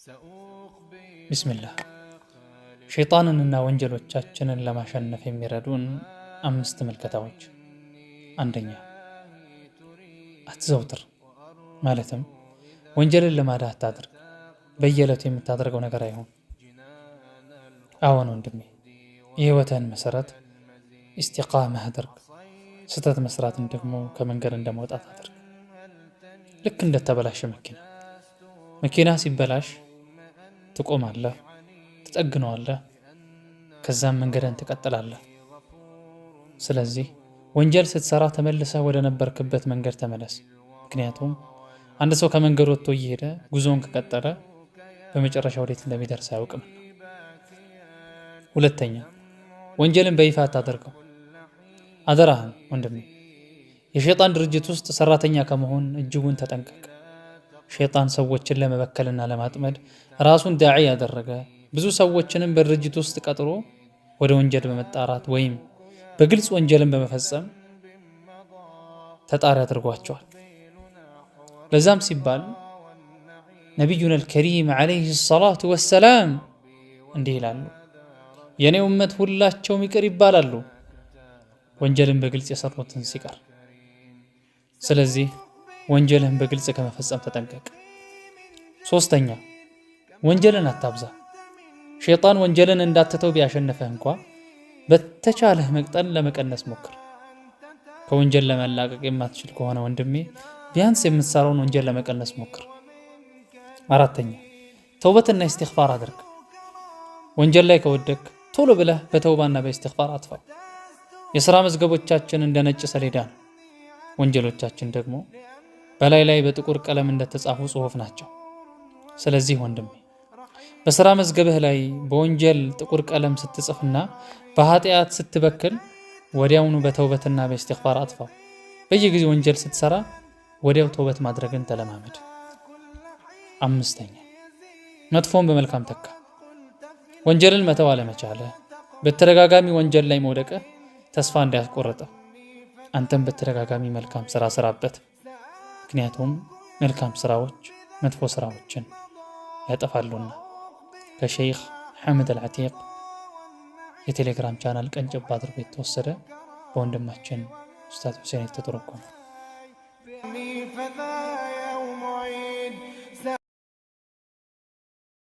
ቢስሚላህ። ሸይጣንንና ወንጀሎቻችንን ለማሸነፍ የሚረዱን አምስት ምልከታዎች። አንደኛ፣ አትዘውትር። ማለትም ወንጀልን ልማድህ አታድርግ። በየዕለቱ የምታደርገው ነገር አይሁን። አዎን ወንድሜ፣ የህይወትህን መሰረት ኢስቲቃማ አድርግ። ስህተት መስራትን ደግሞ ከመንገድ እንደመውጣት አድርግ። ልክ እንደተበላሸ መኪና። መኪና ሲበላሽ ትቆማለህ፣ ትጠግነዋለህ፣ ከዛም መንገድን ትቀጥላለህ። ስለዚህ ወንጀል ስትሰራ ተመልሰህ ወደ ነበርክበት መንገድ ተመለስ። ምክንያቱም አንድ ሰው ከመንገድ ወጥቶ እየሄደ ጉዞውን ከቀጠለ በመጨረሻ ወዴት እንደሚደርስ አያውቅምና። ሁለተኛ፣ ወንጀልን በይፋ አታደርገው። አደራህን ወንድሜ፣ የሸይጣን ድርጅት ውስጥ ሰራተኛ ከመሆን እጅጉን ተጠንቀቅ። ሸይጣን ሰዎችን ለመበከልና ለማጥመድ ራሱን ዳዒ ያደረገ፣ ብዙ ሰዎችንም በድርጅት ውስጥ ቀጥሮ ወደ ወንጀል በመጣራት ወይም በግልጽ ወንጀልን በመፈጸም ተጣሪ አድርጓቸዋል። ለዛም ሲባል ነቢዩና አልከሪም ዓለይሂ ሰላቱ ወሰላም እንዲህ ይላሉ፣ የእኔ ኡመት ሁላቸውም ይቅር ይባላሉ ወንጀልን በግልጽ የሰሩትን ሲቀር። ስለዚህ ወንጀልህን በግልጽ ከመፈጸም ተጠንቀቅ። ሶስተኛ፣ ወንጀልን አታብዛ። ሸይጣን ወንጀልን እንዳትተው ቢያሸንፍህ እንኳ በተቻለህ መጠን ለመቀነስ ሞክር። ከወንጀል ለመላቀቅ የማትችል ከሆነ ወንድሜ፣ ቢያንስ የምትሰራውን ወንጀል ለመቀነስ ሞክር። አራተኛ፣ ተውበትና ኢስቲግፋር አድርግ። ወንጀል ላይ ከወደክ ቶሎ ብለህ በተውባና በኢስቲግፋር አጥፋው። የሥራ መዝገቦቻችን እንደ ነጭ ሰሌዳ ነው። ወንጀሎቻችን ደግሞ በላይ ላይ በጥቁር ቀለም እንደተጻፉ ጽሑፍ ናቸው። ስለዚህ ወንድሜ፣ በሥራ መዝገብህ ላይ በወንጀል ጥቁር ቀለም ስትጽፍና በኃጢአት ስትበክል ወዲያውኑ በተውበትና በኢስቲግፋር አጥፋው። በየጊዜው ወንጀል ስትሰራ ወዲያው ተውበት ማድረግን ተለማመድ። አምስተኛ፣ መጥፎን በመልካም ተካ። ወንጀልን መተው አለመቻለህ፣ በተደጋጋሚ ወንጀል ላይ መውደቅህ ተስፋ እንዳያስቆርጥህ አንተም በተደጋጋሚ መልካም ስራ ስራበት። ምክንያቱም መልካም ስራዎች መጥፎ ስራዎችን ያጠፋሉና። ከሸይኽ ሐምድ አልዓቲቅ የቴሌግራም ቻናል ቀንጨብ አድርጎ የተወሰደ፣ በወንድማችን ኡስታዝ ሁሴን የተተረጎመ። فذا